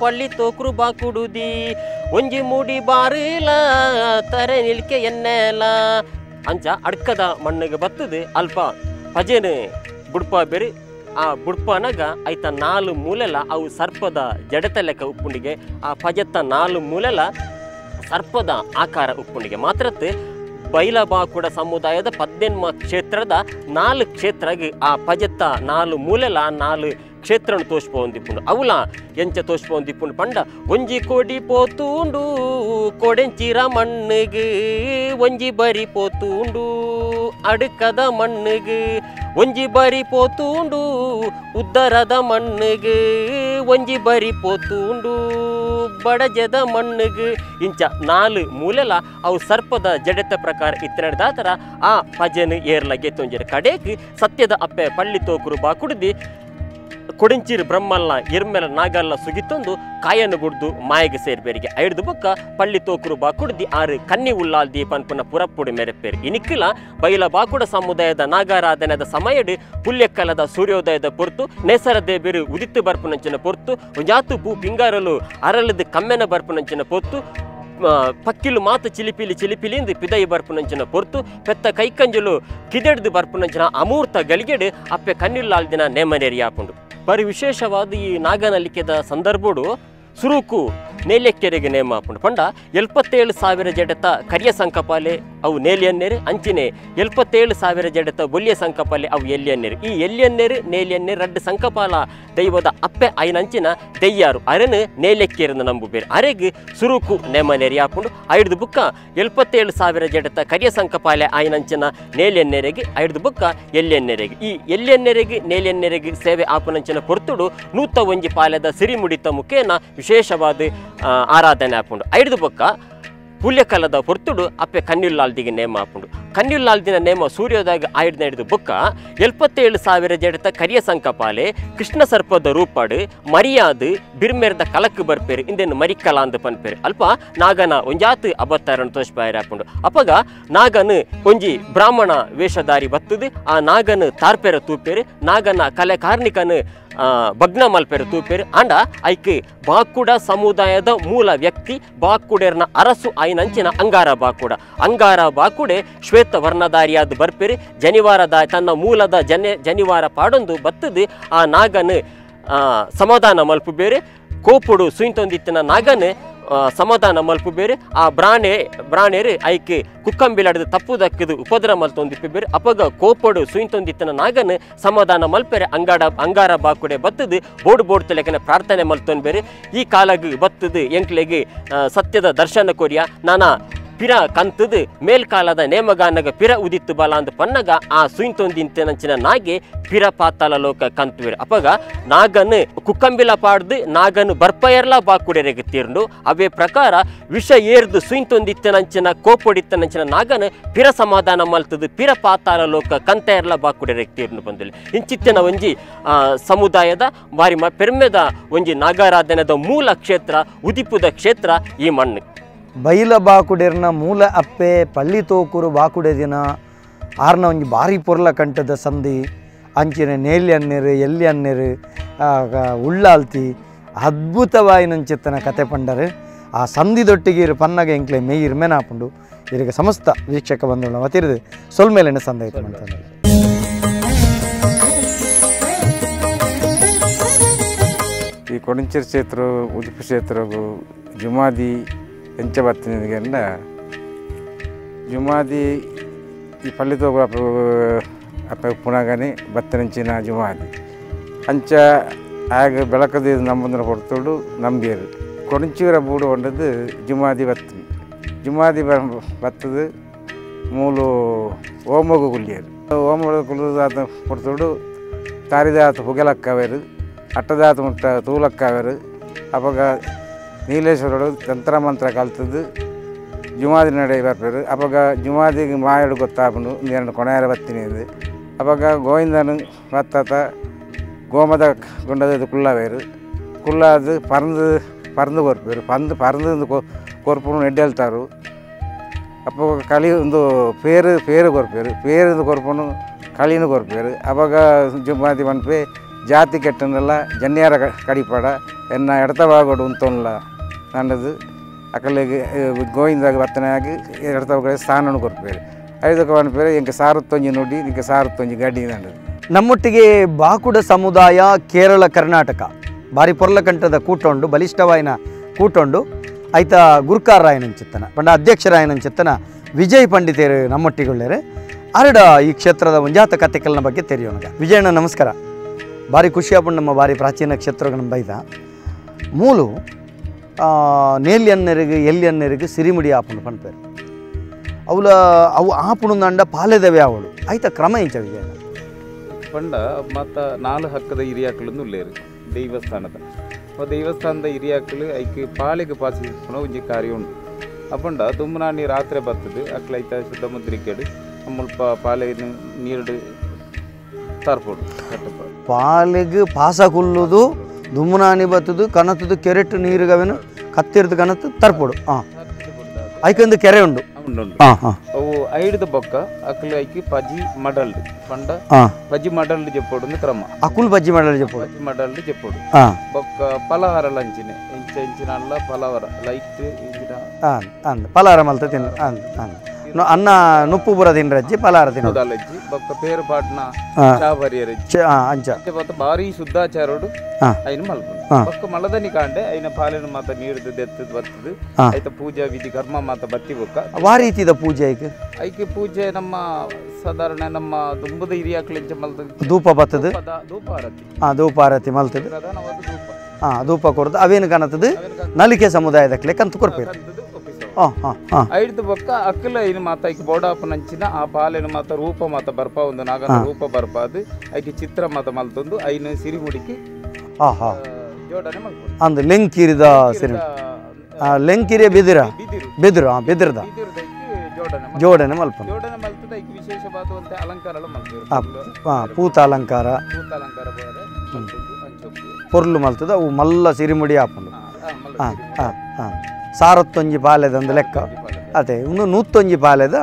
Speaker 3: ಪಳ್ಳಿ ತೋಕ್ರು ಬಾಕುಡುದಿ ಒಂಜಿ ಮೂಡಿ ಬಾರಿಲ ತರೆ ನಿಲ್ಕೆ ಎನ್ನೆಲ ಅಂಚ ಅಡ್ಕದ ಮಣ್ಣಿಗೆ ಬತ್ತದು ಅಲ್ಪ ಪಜೆನು ಬುಡ್ಪ ಬೇರೆ ಆ ಬುಡ್ಪನಾಗ ಐತ ನಾಲು ಮೂಲೆಲ ಅವು ಸರ್ಪದ ಜಡತ ಲೆಕ್ಕ ಉಪ್ಪುಂಡಿಗೆ ಆ ಪಜೆತ್ತ ನಾಲು ಮೂಲೆಲ ಸರ್ಪದ ಆಕಾರ ಉಪ್ಪುಂಡಿಗೆ ಮಾತ್ರತ್ ಬೈಲಬಾಕುಡ ಸಮುದಾಯದ ಪದ್ದೆನ್ಮ ಕ್ಷೇತ್ರದ ನಾಲು ಕ್ಷೇತ್ರಗೆ ಆ ಪಜೆತ್ತ ನಾಲು ಮೂಲೆಲ ನಾಲು ಕ್ಷೇತ್ರನು ತೋಷ್ಪೊಂದಿಪ್ಪುಂಡು. ಅವಲ ಎಂಚ ತೋಷ್ಪೊಂದಿಪ್ಪುಂಡು ಪಂಡ ಒಂಜಿ ಕೊಡಿ ಪೋತುಂಡು ಕೊಡೆಂಚಿರ ಮಣ್ಣುಗು ಒಂಜಿ ಬರಿ ಪೋತುಂಡು ಅಡುಕದ ಮಣ್ಣುಗು ಒಂಜಿ ಬರಿ ಪೋತುಂಡು ಉದ್ದರದ ಮಣ್ಣುಗು ಒಂಜಿ ಬರಿ ಪೋತುಂಡು ಬಡಜದ ಮಣ್ಣುಗು ಇಂಚ ನಾಲು ಮೂಲೆಲ ಅವು ಸರ್ಪದ ಜಡೆತ ಪ್ರಕಾರ ಇತ್ತನೆಡ್ದಾತರ ಆ ಪಜೆನು ಏರ್ಲಗೆ ತೊಂಜಿರ ಕಡೆಗೆ ಸತ್ಯದ ಅಪ್ಪೆ ಪಳ್ಳಿ ತೋಕುರು ಬಾಕುಡ್ದಿ ಕೊಡಿಂಚಿರು ಬ್ರಹ್ಮಲ್ಲ ಎರ್ಮೆಲ ನಾಗಲ್ಲ ಸುಗಿತೊಂದು ಕಾಯನ್ನು ಬುಡ್ದು ಮಾಯಗೆ ಸೇರ್ಬೇರಿಗೆ ಐಡ್ದು ಬೊಕ್ಕ ಪಳ್ಳಿ ತೋಕುರು ಬಾಕುಡ್ದಿ ಆರು ಕನ್ನಿ ಉಲ್ಲಾಲ್ದಿ ಪನ್ಪುನ ಪುರಪ್ಪುಡು ಮೆರೆಪೇರು. ಇನಿಕ್ಕಿಲ ಬೈಲ ಬಾಕುಡ ಸಮುದಾಯದ ನಾಗಾರಾಧನೆದ ಸಮಯಡು ಪುಲ್ಯಕ್ಕಲದ ಸೂರ್ಯೋದಯದ ಪೊರ್ತು ನೇಸರ ದೇಬೇರು ಉದಿತ್ತು ಬರ್ಪುನಂಚಿನ ಪೊರ್ತು ಒಂಜಾತು ಪೂ ಪಿಂಗಾರಲು ಅರಳದ ಕಮ್ಮೆನ ಬರ್ಪುನಂಚಿನ ಪೊರ್ತು ಪಕ್ಕಿಲು ಮಾತು ಚಿಲಿಪಿಲಿ ಚಿಲಿಪಿಲಿಂದು ಪಿದೈ ಬರ್ಪುನಂಚಿನ ಪೊರ್ತು ಪೆತ್ತ ಕೈಕಂಜಲು ಕಿದೆಡ್ದು ಬರ್ಪುನಂಚಿನ ಅಮೂರ್ತ ಗಲಿಗೆಡು ಅಪ್ಪೆ ಕನ್ನಿಲ್ಲಾಲ್ದಿನ ನೇಮನೇರಿಯಾಪುಂಡು. ಬರಿ ವಿಶೇಷವಾದ ಈ ನಾಗನಲಿಕೆದ ಸಂದರ್ಭಡು ಸುರುಕು ನೇಲೆಕ್ಕೆರೆಗೆ ನೇಮ ಆಪುಂಡು. ಪಂಡ 77,000 ಜಡತ ಕರಿಯ ಸಂಕಪಾಲೆ ಅವು ನೇಲಿಯನ್ನೇರು ಅಂಚಿನೆ 77,000 ಜಡತ ಬೊಲ್ಯ ಸಂಕಪಾಲೆ ಅವು ಎಲ್ಲಿಯನ್ನೇರು. ಈ ಎಲ್ಲಿಯನ್ನೇರು ನೇಲಿಯನ್ನೇರು ರಡ್ಡು ಸಂಕಪಾಲ ದೈವದ ಅಪ್ಪೆ ಐನಂಚಿನ ದೆಯ್ಯಾರು ಅರೆನು ನೇಲೆಕ್ಕೇರನ್ನು ನಂಬುಬೇರು ಅರೆಗೆ ಸುರುಕು ನೇಮನೇರಿ ಆಪುಂಡು. ಐಡ್ದು ಬುಕ್ಕ 77,000 ಜಡತ ಕರಿಯ ಸಂಕಪಾಲೆ ಐನಂಚಿನ ನೇಲಿಯನ್ನೇರೆಗೆ ಐಡ್ದು ಬುಕ್ಕ ಎಲ್ಲಿಯನ್ನೇರೆಗೆ ಈ ಎಲ್ಲಿಯನ್ನೇರೆಗೆ ನೇಲಿಯನ್ನೇರೆಗೆ ಸೇವೆ ಆಪುನಂಚಿನ ಪೊರ್ತುಡು 101 ಪಾಲೆದ ಸಿರಿಮುಡಿತ ಮುಖೇನ ವಿಶೇಷವಾದ ಆರಾಧನೆ ಆಪುಂಡು. ಐಡ್ದು ಬೊಕ್ಕ ಪುಲ್ಯಕಾಲದ ಹೊರ್ತುಡು ಅಪ್ಪೆ ಕನ್ಯುಲ್ಲಾಲ್ದಿಗೆ ನೇಮ ಆಪುಂಡು. ಕನ್ಯುಲ್ಲಾಲ್ದಿನ ನೇಮ ಸೂರ್ಯೋದಯ ಆಯ್ದ ಹಿಡಿದು ಬೊಕ್ಕ 77,000 ಜಡತ ಕರಿಯ ಸಂಕಪಾಲೆ ಕೃಷ್ಣ ಸರ್ಪದ ರೂಪಾಡು ಮರಿಯಾದು ಬಿರ್ಮೆರ್ದ ಕಲಕ್ಕು ಬರ್ಪೇರು ಇಂದೇನು ಮರಿಕಲ ಅಂದು ಪನ್ಪೇರು. ಅಲ್ಪ ನಾಗನ ಒಂಜಾತು ಅಬತ್ತಾರನ್ನು ತೋಷ್ಪಾಯರ್ ಆಪುಂಡು. ಅಪಗ ನಾಗನು ಒಂಜಿ ಬ್ರಾಹ್ಮಣ ವೇಷಧಾರಿ ಬತ್ತದು ಆ ನಾಗನು ತಾರ್ಪೆರ ತೂಪೇರು ನಾಗನ ಕಲೆ ಕಾರ್ಣಿಕನು ಭಗ್ನ ಮಲ್ಪೆರು ತೂಪೇರು. ಆಂಡ ಐಕ್ ಬಾಕುಡ ಸಮುದಾಯದ ಮೂಲ ವ್ಯಕ್ತಿ ಬಾಕುಡೆರ್ನ ಅರಸು ಐನಂಚಿನ ಅಂಗಾರ ಬಾಕುಡ ಅಂಗಾರ ಬಾಕುಡೆ ಶ್ವೇತ ವರ್ಣಧಾರಿಯಾದ ಬರ್ಪೇರು ಜನಿವಾರದ ತನ್ನ ಮೂಲದ ಜನಿವಾರ ಪಾಡೊಂದು ಬತ್ತದು ಆ ನಾಗನು ಸಮಾಧಾನ ಮಲ್ಪು ಬೇರೆ ಕೋಪುಡು ಸುಯಿಂತೊಂದಿತ್ತಿನ ನಾಗನು ಸಮಾಧಾನ ಮಲ್ಪು ಬೇರೆ ಆ ಬ್ರಾಣೆರು ಐಕ್ ಕುಕ್ಕಂಬಿಲಾಡದು ತಪ್ಪು ದಕ್ಕದು ಉಪದ್ರ ಮಲ್ತೊಂದಿಪ್ಪು ಬೇರೆ ಅಪಗ ಕೋಪಡು ಸುಯಿಂತೊಂದಿತ್ತಿನ ನಾಗನು ಸಮಾಧಾನ ಮಲ್ಪೆರೆ ಅಂಗಾರ ಬಾಕುಡೆ ಬತ್ತದು ಬೋಡು ಬೋಡು ತಲೆಕನೆ ಪ್ರಾರ್ಥನೆ ಮಲ್ತೊಂದು ಬೇರೆ ಈ ಕಾಲಗ್ ಬತ್ತದು ಎಂಕ್ಲೆಗೆ ಸತ್ಯದ ದರ್ಶನ ಕೊರಿಯ ನಾನಾ ಪಿರ ಕಂತದು ಮೇಲ್ಕಾಲದ ನೇಮಗಾನಗ ಪಿರ ಉದಿತ್ತು ಬಲ ಅಂದ್ ಪನ್ನಗ ಆ ಸುಯಿಂತೊಂದಿಂತನಂಚಿನ ನಾಗೆ ಪಿರ ಪಾತಾಳ ಲೋಕ ಕಂತುವೆರು. ಅಪಗ ನಾಗನು ಕುಕ್ಕಂಬಿಲ ಪಾಡ್ದು ನಾಗನು ಬರ್ಪಯರ್ಲ ಬಾಕುಡೆರೆಗೆ ತೀರ್ಂಡು. ಅವೇ ಪ್ರಕಾರ ವಿಷ ಏರ್ದು ಸುಯಿಂತೊಂದಿತ್ತನಂಚಿನ ಕೋಪೊಡಿತ್ತನಂಚಿನ ನಾಗನು ಪಿರ ಸಮಾಧಾನ ಮಲ್ತದು ಪಿರ ಪಾತಾಳ ಲೋಕ ಕಂತೆಯರ್ಲ ಬಾಕುಡೆರೆಗೆ ತೀರ್ಂಡು ಬಂದಿಲ್ಲ. ಇಂಚಿತ್ತಿನ ಒಂಜಿ ಸಮುದಾಯದ ಬಾರಿ ಪೆರ್ಮೆದ ಒಂಜಿ ನಾಗಾರಾಧನೆದ ಮೂಲ ಕ್ಷೇತ್ರ ಉದಿಪುದ ಕ್ಷೇತ್ರ ಈ ಮಣ್ಣು.
Speaker 1: ಬೈಲ ಬಾಕುಡೆರ್ನ ಮೂಲ ಅಪ್ಪೆ ಪಳ್ಳಿ ತೋಕೂರು ಬಾಕುಡೆ ದಿನ ಆರ್ನ ಒಂಜಿ ಬಾರಿ ಪೊರ್ಲ ಕಂಠದ ಸಂಧಿ ಅಂಚಿನ ನೇಲಿ ಅನ್ನೇರು ಎಲ್ಲಿ ಅನ್ನೇರು ಉಳ್ಳಾಲ್ತಿ ಅದ್ಭುತವಾಯಿನಂಚಿತ್ತನ ಕತೆ ಪಂಡರು. ಆ ಸಂಧಿದೊಟ್ಟಿಗೆ ಇರು ಪನ್ನಗ ಎಂಕ್ಲೆ ಮೇಯ್ ಇರ್ಮೆನಾಪುಂಡು. ಇರಿಗೆ ಸಮಸ್ತ ವೀಕ್ಷಕ ಬಂಧುಗಳ ವತಿರಿದು ಸೊಲ್ಮೇಲೆನ ಸಂದೈತ ಮಾಡ್ತಾರೆ.
Speaker 2: ಈ ಕೊಡಂಚಿರ್ ಕ್ಷೇತ್ರ ಉಡುಪಿ ಕ್ಷೇತ್ರಗೂ ಜುಮಾದಿ ಎಂಚ ಬತ್ತಿನಿಗೆಲ್ಲ ಜುಮಾದಿ ಈ ಪಳ್ಳಿತೋಗ ಅಪ್ಪ ಪುನಗನೆ ಬತ್ತನಂಚಿನ ಜುಮಾದಿ ಅಂಚ ಆಗ ಬೆಳಕದ ನಂಬಂದ್ರ ಹೊರತೋಡು ನಂಬಿಯರು. ಕೊಡಂಚೂರ ಬೂಡು ಹೊಂಡದ್ದು ಜುಮಾದಿ ಬತ್ತ ಜುಮಾದಿ ಬತ್ತದು ಮೂಲು ಓಮಗು ಕುಲ್ಲಿಯರು. ಓಮಗ ಕುಲ್ಲದಾತ ಹೊರತೋಡು ತಾರಿದಾತ ಹೊಗೆಲಕ್ಕವೇರು ಅಟ್ಟದಾತ ಮುಟ್ಟ ತೂಲಕ್ಕವೇರು. ಅವಾಗ ನೀಲೇಶ್ವರಡು ತಂತ್ರ ಮಂತ್ರ ಕಲ್ತದ್ದು ಜುಮಾದಿ ನಡೆ ಬರ್ಪೇರು. ಅವಾಗ ಜುಮಾದಿಗೆ ಮಾಯಡು ಗೊತ್ತಾಪನು ನೀರನ್ನು ಕೊನೆಯಾರ ಬತ್ತಿನಿ ಅಂದು. ಅವಾಗ ಗೋವಿಂದನು ಬತ್ತಾತ ಗೋಮದ ಗುಂಡದ ಕುಳ್ಳವೇರು ಕುಳ್ಳಾದು ಪರಂದು ಪರಂದು ಕೊರ್ಪೇರು ಪಂದು ಪರಂದು ಕೊರ್ಪುನು ಎಡ್ಡೆಲ್ತಾರು. ಅಪ್ಪ ಕಳಿ ಒಂದು ಪೇರು ಪೇರು ಕೊರ್ಪೇರು ಪೇರು ಕೊರ್ಪುನು ಕಳಿನೂ ಕೊರ್ಪೇರು. ಅವಾಗ ಜುಮಾದಿ ಪನ್ಪೆ ಜಾತಿ ಕೆಟ್ಟನೆಲ್ಲ ಜನ್ಯಾರ ಕಡಿಪಾಡ ಎನ್ನ ಎಡತ ಭಾಗಡು ಉಂತೊನ್ಲ ನನ್ನದು ಅಕಲಿಗೆ ಗೋವಿಂದಾಗ ಬತ್ತನಾಗಿ ಎಡತ ಭಾಗ ಸ್ಥಾನನು ಕೊರ್ಪೇರು. ಐದಕ್ಕೆ ಪನ್ಪೇರು ಎಂಕೆ ಸಾರತ್ತೊಂಜಿ ನುಡಿ ಇಂಕೆ ಸಾರತ್ತೊಂಜಿ ಗಡಿ ನನ್ನದು.
Speaker 1: ನಮ್ಮೊಟ್ಟಿಗೆ ಬಾಕುಡ ಸಮುದಾಯ ಕೇರಳ ಕರ್ನಾಟಕ ಬಾರಿ ಪೊರ್ಲಕಂಠದ ಕೂಟೊಂಡು ಬಲಿಷ್ಠವಾಯಿನ ಕೂಟೊಂಡು ಆಯ್ತ ಗುರ್ಕಾರರಾಯನಂಚಿತ್ತನ ಪಂಡ ಅಧ್ಯಕ್ಷರಾಯನಂಚಿತ್ತನ ವಿಜಯ್ ಪಂಡಿತರು ನಮ್ಮೊಟ್ಟಿಗೊಳ್ಳೇರೆ ಅರಡ ಈ ಕ್ಷೇತ್ರದ ಒಂಜಾತ ಕತೆಕಲ್ನ ಬಗ್ಗೆ ತೆರೆಯೋಣ. ವಿಜಯಣ್ಣ ನಮಸ್ಕಾರ. ಭಾರಿ ಖುಷಿಯಾಪುಂಡು ನಮ್ಮ ಭಾರಿ ಪ್ರಾಚೀನ ಕ್ಷೇತ್ರಗಳ ಬೈದ ಮೂಲು ನೇಲಿ ಅನ್ನೆರಿಗೆ ಎಲ್ಲಿ ಅನ್ನೆರಿಗೆ ಸಿರಿಮುಡಿ ಆಪುಂಡು ಪನ್ಪೇರು. ಅವಳ ಅವು ಆಪುಣಂದಂಡ ಪಾಲೆದವೆ ಅವಳು ಆಯ್ತ ಕ್ರಮ ಇಂಚ ವಿಜಯಣ್ಣ.
Speaker 4: ಪಂಡ ಮತ್ತು ನಾಲು ಹಕ್ಕದ ಹಿರಿಯಾಕಲನ್ನು ಉಳ್ಳೇರು ದೇವಸ್ಥಾನದ ದೇವಸ್ಥಾನದ ಹಿರಿಯಾಕಲು ಐಕೆ ಪಾಳಿಗೆ ಪಾಸಿಸ್ಪುನ ಒಂಜಿ ಕಾರ್ಯ ಉಂಟು. ಅಪ್ಪಂಡ ದುಮ್ಮನಾನಿ ರಾತ್ರಿ ಬರ್ತದೆ ಅಕ್ಲ ಐತ ಶುದ್ಧ ಮುದ್ರಿಕೆಡು ಮುಲ್ಪ ಪಾಲೆ ನೀರು ತರ್ಪೋಡು.
Speaker 1: ಪಾಲಿಗೆ ಪಾಸ ಕುಲ್ಲುದು ದುಮ್ಮನಾನಿ ಬತ್ತದು ಕನತದು ಕೆರೆಟ್ಟು ನೀರುಗವೇನು ಕತ್ತಿರ್ದು ಕನತು ತರ್ಪೋಡು. ಹಾಂ ಐಕೊಂದು ಕೆರೆ ಉಂಡು.
Speaker 4: ಅವು ಐಡ್ದ ಬೊಕ್ಕ ಅಕ್ಲು ಐಕಿ ಪಜಿ ಮಡಲ್ಡು ಪಂಡ ಪಜಿ ಮಡಲ್ಡು ಜೆಪ್ಪೋಡು ಕ್ರಮ
Speaker 1: ಅಕುಲ್ ಪಜ್ಜಿ ಮಡಲ್ ಜೆಪ್ಪೋಡು
Speaker 4: ಪಜ್ಜಿ ಮಡಲ್ಡು ಜೆಪ್ಪೋಡು. ಬೊಕ್ಕ ಫಲಹಾರ ಲಂಚಿನೆ ಇಂಚ ಇಂಚಿನ ಅಲ್ಲ ಫಲಹಾರ ಲೈಟ್ ಇಂಚಿನ
Speaker 1: ಫಲಹಾರ ಮಲ್ತ ತಿನ್ನ ಅನ್ನ ನುಪ್ಪು ಬುರ ತಿನ್ರಜ್ಜಿ ಫಲಹಾರ ತಿನ್ನೋದು
Speaker 4: ಬೊಕ್ಕ ಪೇರು ಪಾಟ್ನ ಚಾಬರಿಯರಜ್ಜಿ
Speaker 1: ಅಂಚ
Speaker 4: ಭಾರಿ ಶುದ್ಧಾಚಾರೋಡು ಐನ ಮಲ್ಪುಂಡು. ಬೊಕ್ಕ ಮಲದನಿ ಕಾಂಡೆ ಐನ ಪಾಲಿನ ಮಾತ ನೀರ್ದು ದೆತ್ತದು ಬತ್ತದು ಐತ ಪೂಜಾ ವಿಧಿ ಕರ್ಮ ಮಾತ ಬತ್ತಿ ಬೊಕ್ಕ
Speaker 1: ವಾ ರೀತಿದ ಪೂಜೆ ಐಕೆ
Speaker 4: ಐಕೆ ಪೂಜೆ ನಮ್ಮ ಸಾಧಾರಣ ನಮ್ಮ ದುಂಬದ ಹಿರಿಯಾಕ್ಲಿಂಚ ಮಲ್ತದ
Speaker 1: ಧೂಪ ಬತ್ತದು
Speaker 4: ಧೂಪಾರತಿ
Speaker 1: ಧೂಪಾರತಿ ಮಲ್ತದ
Speaker 4: ಪ್ರಧಾನವಾದ ಧೂಪ
Speaker 1: ಧೂಪ ಕೊರದು ಅವೇನು ಕಾಣತದ ನಲಿಕೆ ಸಮುದಾಯದಕ್ಲೆ ಕಂತು ಕೊರ್ಪೇರು.
Speaker 4: ಐದು ಬೊಕ್ಕ ಅಕ್ಕಲ ಐನು ಮಾತ ಐಕೆ ಬೋಡಾಪನಂಚಿನ ಆ ಪಾಲೆನ ಮಾತ ರೂಪ ಮಾತ ಬರ್ಪ ಒಂದು ನಾಗನ ರೂಪ ಬರ್ಪಾದು ಐಕೆ ಚಿತ್ರ ಮಾತ ಮಲ್ತೊಂದು ಐನು ಸಿರಿಮುಡಿకి ಜೋಡಣೆ ಮಲ್ಪೊಡು.
Speaker 1: ಅಂದ್ ಲೆಂಕಿರಿದ ಸಿರಿ ಲೆಂಕಿರಿಯ ಬಿದಿರ ಬಿದಿರು ಬಿದಿರದ ಜೋಡಣೆ ಮಲ್ಪೊಡು.
Speaker 4: ಜೋಡಣೆ ಮಲ್ತದ ಐಕೆ ವಿಶೇಷವಾದಂತೆ ಅಲಂಕಾರ ಮಲ್ಪೊಡು.
Speaker 1: ಪೂತ ಅಲಂಕಾರ ಪೊರ್ಲು ಮಲ್ತದ ಅವು ಮಲ್ಲ ಸಿರಿಮುಡಿ ಆಪುಂಡು. ಸಾರತ್ತೊಂಜಿ ಪಾಲೆದಂದು ಲೆಕ್ಕ ಅತೆ ಒಂದು ನೂತ್ತೊಂಜಿ ಪಾಲೆದ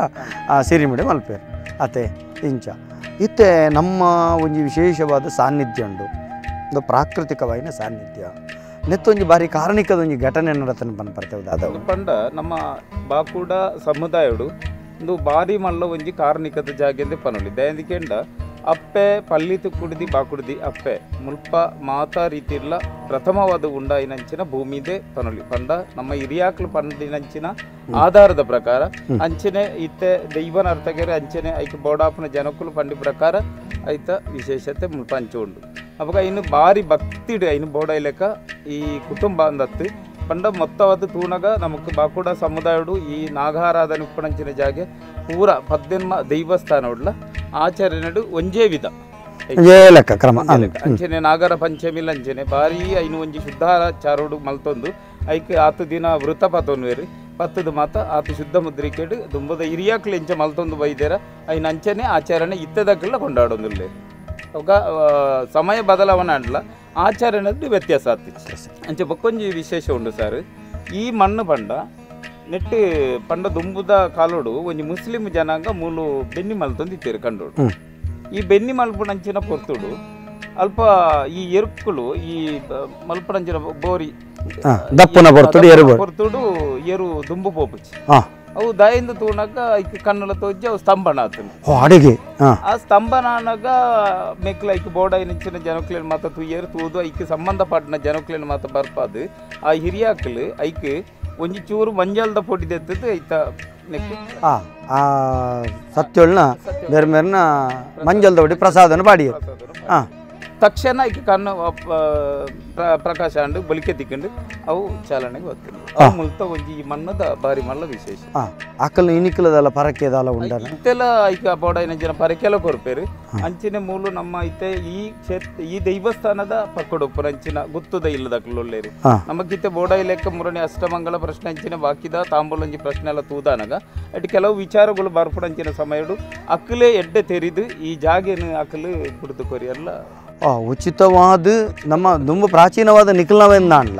Speaker 1: ಸಿರಿಮಿಡಿ ಮಲ್ಪೇರು ಅತೆ ಇಂಚ ಇತ್ತೆ ನಮ್ಮ ಒಂಜಿ ವಿಶೇಷವಾದ ಸಾನ್ನಿಧ್ಯ ಉಂಡು ಒಂದು ಪ್ರಾಕೃತಿಕವಾಯಿನ ಸಾನ್ನಿಧ್ಯ ನೆತ್ತೊಂಜಿ ಬಾರಿ ಕಾರಣಿಕದ ಒಂಜಿ ಘಟನೆ ನಡತನ ಪನ್ಪರ್ತೇವೆ ದಾದ.
Speaker 4: ಪಂಡ ನಮ್ಮ ಬಾಕುಡ ಸಮುದಾಯಡು ಒಂದು ಬಾರಿ ಮಲ್ಲ ಒಂಜಿ ಕಾರಣಿಕದ ಜಾಗೆಂದು ಪನೊಲಿ ದಯಂದಿಕೆಂಡ ಅಪ್ಪೆ ಪಲ್ಲಿತು ಕುಡಿದಿ ಬಾಕುಡಿದಿ ಅಪ್ಪೆ ಮುಲ್ಪ ಮಾತಾ ರೀತಿರ್ಲ ಪ್ರಥಮವಾದ ಉಂಡಾಯಿನಂಚಿನ ಭೂಮಿದೆ ಪನೊಲಿ. ಪಂಡ ನಮ್ಮ ಹಿರಿಯಾಕ್ಲು ಪಂಡಿನಂಚಿನ ಆಧಾರದ ಪ್ರಕಾರ ಅಂಚನೆ ಇತ್ತೆ ದೈವನ ಅರ್ಥಗೆರೆ ಅಂಚನೆ ಐಕೆ ಬೋಡಾಪನ ಜನಕುಲು ಪಂಡಿ ಪ್ರಕಾರ ಐತ ವಿಶೇಷತೆ ಮುಲ್ಪ ಅಂಚು ಉಂಡು. ಅವಾಗ ಇನ್ನು ಭಾರಿ ಭಕ್ತಿಡು ಐನು ಬೋಡ ಇಲೆಕ ಈ ಕುಟುಂಬ ಅಂದತ್ತು ಪಂಡ ಮೊತ್ತವಾದ ತೂನಗ ನಮಕ್ ಬಾಕುಡ ಸಮುದಾಯಡು ಈ ನಾಗಾರಾಧನೆ ಉಪ್ಪಣಂಚಿನ ಜಾಗೆ ಪೂರ ಪದ್ದೆನ್ಮ ದೈವಸ್ಥಾನ ಉಡ್ಲ ಆಚರಣೆಡು ಒಂಜೇ ವಿಧ
Speaker 1: ಕ್ರಮ
Speaker 4: ಅಂಚನೆ ನಾಗರ ಪಂಚಮಿ ಅಂಚನೆ ಬಾರಿ ಐನು ಒಂಜಿ ಶುದ್ಧಾಚಾರೋಡು ಮಲ್ತೊಂದು ಐಕ್ ಆತು ದಿನ ವೃತ ಪತೊನ್ವೇರು ಪತ್ತದ ಮಾತ ಆತು ಶುದ್ಧ ಮುದ್ರಿಕೆಡು ದುಂಬದ ಹಿರಿಯಾಕ್ಲು ಎಂಚ ಮಲ್ತೊಂದು ಬೈದೇರ ಐನ ಅಂಚನೆ ಆಚರಣೆ ಇತ್ತದಕ್ಕೆಲ್ಲ ಕೊಂಡಾಡೊಂದುಲ್ಲೇರು ಅವಾಗ ಸಮಯ ಬದಲಾವಣೆ ಅಂಡ್ಲ ಆಚರಣೆ ವ್ಯತ್ಯಾಸ ಆಗ್ತಿತ್ತು. ಅಂಚೆ ಬೊಕ್ಕೊಂಜಿ ವಿಶೇಷ ಉಂಡು ಸರ್, ಈ ಮಣ್ಣು ಪಂಡ ನೆಟ್ಟು ಪಂಡ ದುಂಬುದ ಕಾಲೋಡು ಒಂಜಿ ಮುಸ್ಲಿಂ ಜನಾಂಗ ಮೂಲು ಬೆನ್ನಿ ಮಲ್ತೊಂದು ಇತ್ತೀರು ಕಂಡೋಡು. ಈ ಬೆನ್ನಿ ಮಲ್ಪುಣಂಚಿನ ಪೊರ್ತುಡು ಅಲ್ಪ ಈ ಎರುಕುಲು ಈ ಮಲ್ಪುಣಂಚಿನ ಬೋರಿ
Speaker 1: ದಪ್ಪನ ಪೊರ್ತುಡು ಎರು
Speaker 4: ಪೊರ್ತುಡು ಎರು ದುಂಬು ಪೋಪುಚಿ ಅವು ದಾಯಿಂದ ತೂನಗ ಐಕ್ ಕಣ್ಣುಲ ತೋಜಿ ಅವು ಸ್ತಂಭನ ಆತನು
Speaker 1: ಅಡಿಗೆ.
Speaker 4: ಆ ಸ್ತಂಭನ ಆನಗ ಮೆಕ್ಲ ಐಕ್ ಬೋಡ ಇನಿಂಚಿನ ಜನಕ್ಲೇನ್ ಮಾತ ತೂಯರು ತೂದು ಐಕ್ ಸಂಬಂಧಪಟ್ಟಿನ ಜನಕ್ಲೇನ್ ಮಾತ ಬರ್ಪಾದು ಆ ಹಿರಿಯಾಕ್ಲು ಐಕ್ ಒಂಜಿ ಚೂರು ಮಂಜಲ್ದ ಪೊಡಿ ದೆತ್ತದು ಐತ ನೆಕ್ಕು
Speaker 1: ಆ ಸತ್ಯೊಳ್ನ ಬೇರೆ ಮೇರ್ನ ಮಂಜಲ್ದ ಪೊಡಿ ಪ್ರಸಾದನ ಪಾಡಿ
Speaker 4: ತಕ್ಷಣ ಐಕ್ ಕಣ್ಣು ಪ್ರಕಾಶ ಅಂಡು ಬಲಿಕೆ ತಿಕ್ಕೊಂಡು ಅವು ಚಾಲನೆಗೆ ಬರ್ತದೆ. ಅವು ಮುಲ್ತ ಒಂಜಿ ಈ ಮಣ್ಣದ ಬಾರಿ ಮಲ್ಲ ವಿಶೇಷ.
Speaker 1: ಅಕಲ್ ಇನಿಕ್ಲದಲ್ಲ ಪರಕೆದಲ್ಲ ಉಂಡನ
Speaker 4: ಇತ್ತೆಲ್ಲ ಐಕ ಬೋಡ ಜನ ಪರಕೆಲ್ಲ ಕೊರ್ಪೇರು. ಅಂಚಿನ ಮೂಲು ನಮ್ಮ ಇತ್ತೆ ಈ ಕ್ಷೇತ್ರ ಈ ದೇವಸ್ಥಾನದ ಪಕ್ಕಡೊಪ್ಪರ ಅಂಚಿನ ಗುತ್ತದ ಇಲ್ಲದಕ್ಲೊಲ್ಲೇರು ನಮಗಿತ್ತೆ ಬೋಡ ಲೆಕ್ಕ ಮುರಣಿ ಅಷ್ಟಮಂಗಲ ಪ್ರಶ್ನೆ ಅಂಚಿನ ಬಾಕಿದ ತಾಂಬೂಲಂಜಿ ಪ್ರಶ್ನೆ ಎಲ್ಲ ತೂದಾನಗ ಅಟ್ ಕೆಲವು ವಿಚಾರಗಳು ಬರ್ಪುಡಂಚಿನ ಸಮಯಡು ಅಕ್ಕಲೇ ಎಡ್ಡೆ ತೆರಿದು ಈ ಜಾಗೇನು ಅಕ್ಕಲು ಬಿಡ್ದು ಕೊರಿಯಲ್ಲ
Speaker 1: ಉಚಿತವಾದ ನಮ್ಮ ತುಂಬ ಪ್ರಾಚೀನವಾದ ನಿಖಲ್ನವೆಂದಾನ್ಲ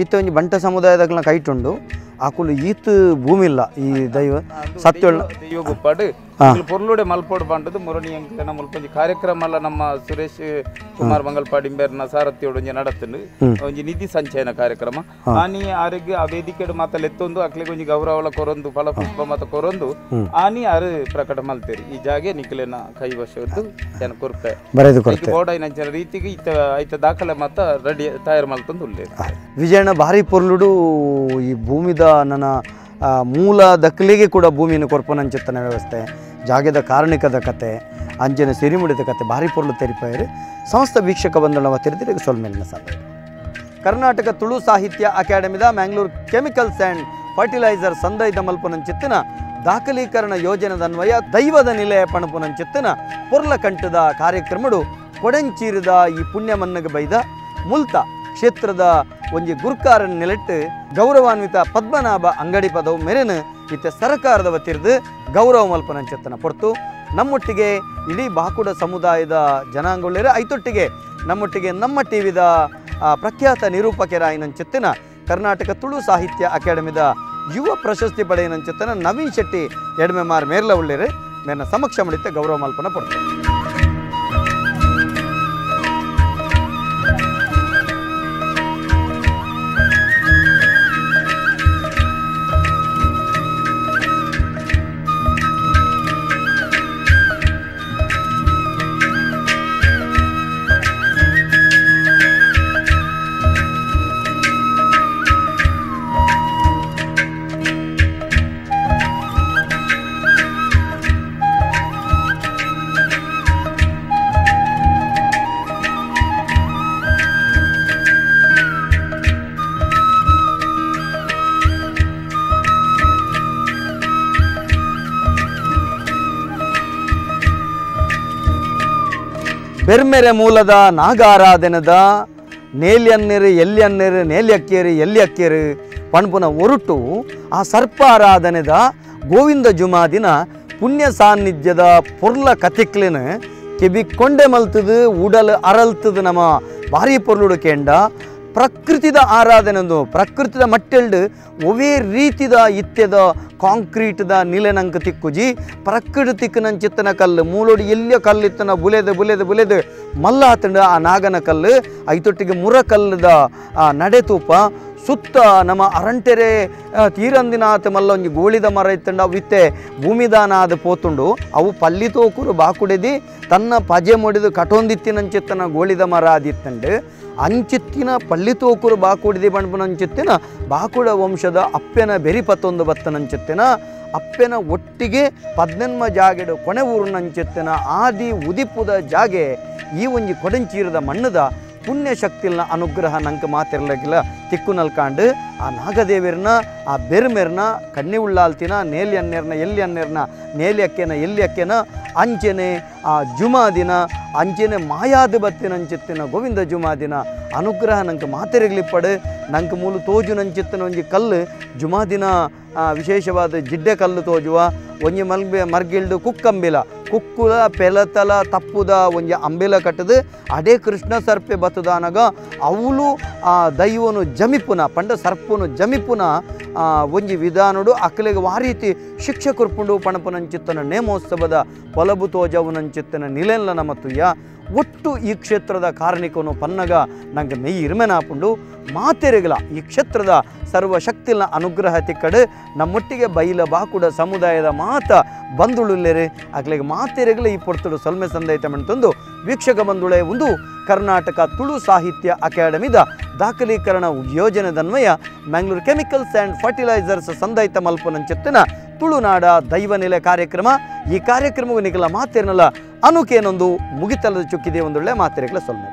Speaker 1: ಇತ್ತ ಒಂಜಿ ಬಂಟ ಸಮುದಾಯದಕ್ಲ ಕೈಟುಂಡು ಆಕುಲು ಈತ್ ಭೂಮಿ ಇಲ್ಲ ಈ ದೈವ ಸತ್ಯೊಳ್ಳ
Speaker 4: ದೈವ ಗುಪ್ಪಾಡು ಪೊರ್ಲುಡೆ ಮಲ್ಪೋಡು ಬಂಡದು ಮುರಣಿ ಅಂಕನ ಮುಲ್ಪೊಂಜಿ ಕಾರ್ಯಕ್ರಮ ಅಲ್ಲ ನಮ್ಮ ಸುರೇಶ್ ಕುಮಾರ್ ಮಂಗಲ್ಪಾಡಿಂಬೇರ್ನ ಸಾರಥಿಯೋಡು ಒಂಜಿ ನಡತುಂಡು ಒಂಜಿ ನಿಧಿ ಸಂಚಯನ ಕಾರ್ಯಕ್ರಮ ಆನಿ ಆರೋಗ್ಯ ಆ ವೇದಿಕೆಡು ಮಾತ ಲೆತ್ತೊಂದು ಅಕ್ಲೆಗ್ ಒಂಜಿ ಗೌರವಲ ಕೊರೊಂದು ಫಲಪುಷ್ಪ ಮಾತ ಕೊರೊಂದು ಆನಿ ಆರು ಪ್ರಕಟ ಮಲ್ತೇರಿ ಈ ಜಾಗೆ ನಿಕ್ಲೆನ ಕೈವಶದ್ದು ಜನ ಕೊರ್ಪೆ
Speaker 1: ಬರೆದು ಕೊರ್ತೆ
Speaker 4: ಬೋಡ ರೀತಿಗೆ ಇತ್ತ ಐತ ದಾಖಲೆ ಮಾತ ರೆಡಿ ತಯಾರು ಮಲ್ತೊಂದು ಉಲ್ಲೇರು.
Speaker 1: ವಿಜಯಣ್ಣ ಭಾರಿ ಪೊರ್ಲುಡು ಈ ಭೂಮಿದ ನನ್ನ ಮೂಲ ದಕ್ಕಲಿಗೆ ಕೂಡ ಭೂಮಿಯನ್ನು ಕೊರ್ಪನಂಚಿತ್ತನ ವ್ಯವಸ್ಥೆ ಜಾಗದ ಕಾರಣಿಕದ ಕತೆ ಅಂಜನ ಸಿರಿಮುಡಿದ ಕತೆ ಭಾರಿ ಪೊರ್ಲು ತೆರಿಪಾಯರು ಸಂಸ್ಥೆ ವೀಕ್ಷಕ ಬಂಧುಗಳ ತೆರೆದಿರ ಸೊಲ್ಮೇಲಿನ ಸಾಲ. ಕರ್ನಾಟಕ ತುಳು ಸಾಹಿತ್ಯ ಅಕಾಡೆಮಿದ ಮ್ಯಾಂಗ್ಳೂರು chemicals and fertiliser ಸಂದೈದ ಮಲ್ಪನಂಚಿತ್ತನ ದಾಖಲೀಕರಣ ಯೋಜನೆದನ್ವಯ ದೈವದ ನಿಲಯ ಪಣಪುನಂಚಿತ್ತನ ಪೊರ್ಲಕಂಠದ ಕಾರ್ಯಕ್ರಮಡು ಕೊಡಂಚೀರಿದ ಈ ಪುಣ್ಯಮನ್ನಗ ಬೈದ ಮುಲ್ತ ಕ್ಷೇತ್ರದ ಒಂಜಿ ಗುರ್ಕಾರನ್ ನೆಲೆಟ್ಟು ಗೌರವಾನ್ವಿತ ಪದ್ಮನಾಭ ಅಂಗಡಿ ಪದವು ಮೆರೆನು ಇತ್ತ ಸರಕಾರದ ವತಿರ್ದು ಗೌರವ ಮಲ್ಪನಂಚೆತ್ತನ ಪೊರ್ತು ನಮ್ಮೊಟ್ಟಿಗೆ ಇಡೀ ಬಾಕುಡ ಸಮುದಾಯದ ಜನಾಂಗೊಳ್ಳೇರು ಐತೊಟ್ಟಿಗೆ ನಮ್ಮೊಟ್ಟಿಗೆ ನಮ್ಮ ಟಿ ವಿದ ಪ್ರಖ್ಯಾತ ನಿರೂಪಕರಾಯಿನಂಚೆತ್ತನ ಕರ್ನಾಟಕ ತುಳು ಸಾಹಿತ್ಯ ಅಕಾಡೆಮಿದ ಯುವ ಪ್ರಶಸ್ತಿ ಪಡೆಯನಂಚೆತ್ತನ ನವೀನ್ ಶೆಟ್ಟಿ ಎಡ್ಮೆಮಾರ್ ಮೇರ್ಲ ಉಳ್ಳೇರು ಮೇರ್ನ ಸಮಕ್ಷ ಮುಡಿತ ಗೌರವ ಮಲ್ಪನ ಪೊರ್ತು. ಬೆರ್ಮೆರೆ ಮೂಲದ ನಾಗಾರಾಧನದ ನೇಲ್ಯನ್ನಿರು ಎಲ್ಯನ್ನಿರು ನೇಲ್ಯಕ್ಕೇರು ಎಲ್ಯಕ್ಕೇರು ಪಣಪುನ ಒರುಟು ಆ ಸರ್ಪ ಆರಾಧನೆದ ಗೋವಿಂದ ಜುಮಾದಿನ ಪುಣ್ಯ ಸಾನ್ನಿಧ್ಯದ ಪೊರ್ಲ ಕತಿಕ್ಲಿನ ಕೆಬಿ ಕೊಂಡೆ ಮಲ್ತದು ಉಡಲ್ ಅರಲ್ತದು ನಮ್ಮ ಭಾರಿ ಪೊರ್ಲುಡು ಕೇಂಡ ಪ್ರಕೃತಿದ ಆರಾಧನೆಂದು ಪ್ರಕೃತಿದ ಮಟ್ಟೆಲ್ಡು ಒವೇ ರೀತಿದ ಇತ್ಯದ ಕಾಂಕ್ರೀಟ್ದ ನಿಲೆನಂಕ ತಿಕ್ಕುಜಿ ಪ್ರಕೃತಿಕ್ ನಂಚಿತ್ತನ ಕಲ್ಲು ಮೂಲೋಡಿ ಎಲ್ಲಿಯ ಕಲ್ಲಿತ್ತನ ಬುಲೆದು ಬುಲೆದು ಬುಲೆದು ಮಲ್ಲ ಆತಂಡ ಆ ನಾಗನ ಕಲ್ಲು ಐತೊಟ್ಟಿಗೆ ಮುರ ಕಲ್ಲದ ಆ ನಡೆತೂಪ ಸುತ್ತ ನಮ್ಮ ಅರಂಟೆರೆ ತೀರಂದಿನಾತ ಮಲ್ಲ ಒಂಜಿ ಗೋಳಿದ ಮರ ಇತ್ತಂಡ ಅವು ಇತ್ತೆ ಭೂಮಿದಾನ ಆದ ಪೋತುಂಡು ಅವು ಪಲ್ಲಿ ತೋಕುರು ಬಾಕುಡೆದಿ ತನ್ನ ಪಜೆ ಮೊಡಿದು ಕಟೊಂದಿತ್ತಿನಂಚಿತ್ತನ ಗೋಳಿದ ಮರ ಆದಿತ್ತಂಡು ಅಂಚಿತ್ತಿನ ಪಳ್ಳಿ ತೋಕುರು ಬಾಕುಡಿದಿ ಪಣಪುನಂಚಿತ್ತಿನ ಬಾಕುಡ ವಂಶದ ಅಪ್ಪೆನ ಬೆರಿಪತ್ತೊಂದು ಬತ್ತನಂಚಿತ್ತಿನ ಅಪ್ಪೆನ ಒಟ್ಟಿಗೆ ಪದ್ನೆನ್ಮ ಜಾಗೆಡು ಕೊನೆ ಊರಿನಂಚಿತ್ತಿನ ಆದಿ ಉದಿಪುದ ಜಾಗೆ ಈ ಒಂಜಿ ಕೊಡಂಚೀರದ ಮಣ್ಣದ ಪುಣ್ಯ ಶಕ್ತಿಲ್ನ ಅನುಗ್ರಹ ನಂಗೆ ಮಾತಿರ್ಲಕ್ಕಿಲ್ಲ ತಿಕ್ಕು ನಲ್ಕಾಂಡು. ಆ ನಾಗದೇವರನ್ನ ಆ ಬೆರ್ಮೆರ್ನ ಕಣ್ಣಿ ಉಳ್ಳಾಲ್ತಿನ ನೇಲಿ ಅನ್ನೆರ್ನ ಎಲ್ಲಿ ಅನ್ನೆರ್ನ ನೇಲಿ ಅಕ್ಕೆನ ಎಲ್ಲಿ ಅಕ್ಕೆನ ಅಂಚೆನೆ ಆ ಜುಮಾದಿನ ಅಂಚೆನೆ ಮಾಯಾದ ಬತ್ತಿನ ಅಂಚಿತ್ತಿನ ಗೋವಿಂದ ಜುಮಾದಿನ ಅನುಗ್ರಹ ನಂಗೆ ಮಾತೆರೆಗ್ಲಿಪ್ಪಡು ನಂಗೆ ಮೂಲು ತೋಜು ನಂಚಿತ್ತಿನ ಒಂಜಿ ಕಲ್ಲು ಜುಮಾದಿನ ವಿಶೇಷವಾದ ಜಿಡ್ಡೆ ಕಲ್ಲು ತೋಜುವ ಒಂಜಿ ಮಲ್ಬೆ ಮರ್ಗಿಲ್ಡು ಕುಕ್ಕಂಬಿಲ ಕುಕ್ಕುದ ಪೆಲತಲ ತಪ್ಪುದ ಒಂಜಿ ಅಂಬಿಲ ಕಟ್ಟದು ಅದೇ ಕೃಷ್ಣ ಸರ್ಪೆ ಬತ್ತದಾನಗ ಅವಳು ಆ ದೈವನು ಜಮಿಪುನ ಪಂಡ ಸರ್ಪುನು ಜಮಿಪುನ ಒಂಜಿ ವಿಧಾನಡು ಅಕ್ಲೆಗ್ ವಾರೀತಿ ಶಿಕ್ಷೆ ಕೊರ್ಪುಂಡು ಪಣಪುನಂಚಿತ್ತನ ನೇಮೋತ್ಸವದ ಪೊಲಬು ತೋಜವುನಂಚಿತ್ತನ ನಿಲೆನ್ಲನ ಮತ್ತು ಯಾ ಒಟ್ಟು ಈ ಕ್ಷೇತ್ರದ ಕಾರಣಿಕನು ಪನ್ನಗ ನಂಗೆ ಮೆಯ್ ಇರ್ಮೆನಾಪುಂಡು ಮಾತೆರೆಗಲ ಈ ಕ್ಷೇತ್ರದ ಸರ್ವಶಕ್ತಿನ ಅನುಗ್ರಹ ತಿಕ್ಕಡು ನಮ್ಮೊಟ್ಟಿಗೆ ಬೈಲ ಬಾಕುಡ ಸಮುದಾಯದ ಮಾತ ಬಂಧುಳುಲ್ಲೇರೆ ಅಕ್ಲೆಗ್ ಮಾತೆರೆಗಲ ಈ ಪೊರ್ತುಡು ಸೊಲ್ಮೆ ಸಂದೈತ ಮಂತಂದು ವೀಕ್ಷಕ ಬಂಧುಳೆ ಒಂದು ಕರ್ನಾಟಕ ತುಳು ಸಾಹಿತ್ಯ ಅಕಾಡೆಮಿದ ದಾಖಲೀಕರಣ ಯೋಜನೆದನ್ವಯ ಮ್ಯಾಂಗ್ಳೂರ್ ಕೆಮಿಕಲ್ಸ್ ಆ್ಯಂಡ್ ಫರ್ಟಿಲೈಸರ್ಸ್ ಸಂದೈತ ಮಲ್ಪನಂಚಿತ್ತಿನ ತುಳುನಾಡ ದೈವ ನೆಲೆ ಕಾರ್ಯಕ್ರಮ. ಈ ಕಾರ್ಯಕ್ರಮವು ನಿಗಲ ಮಾತೇನಲ್ಲ ಅನುಕೇನೊಂದು ಮುಗಿತಲದ ಚುಕ್ಕಿದೆ ಒಂದೊಳ್ಳೆ ಮಾತೆರೆಗಲ ಸೊಲ್ಮೆ.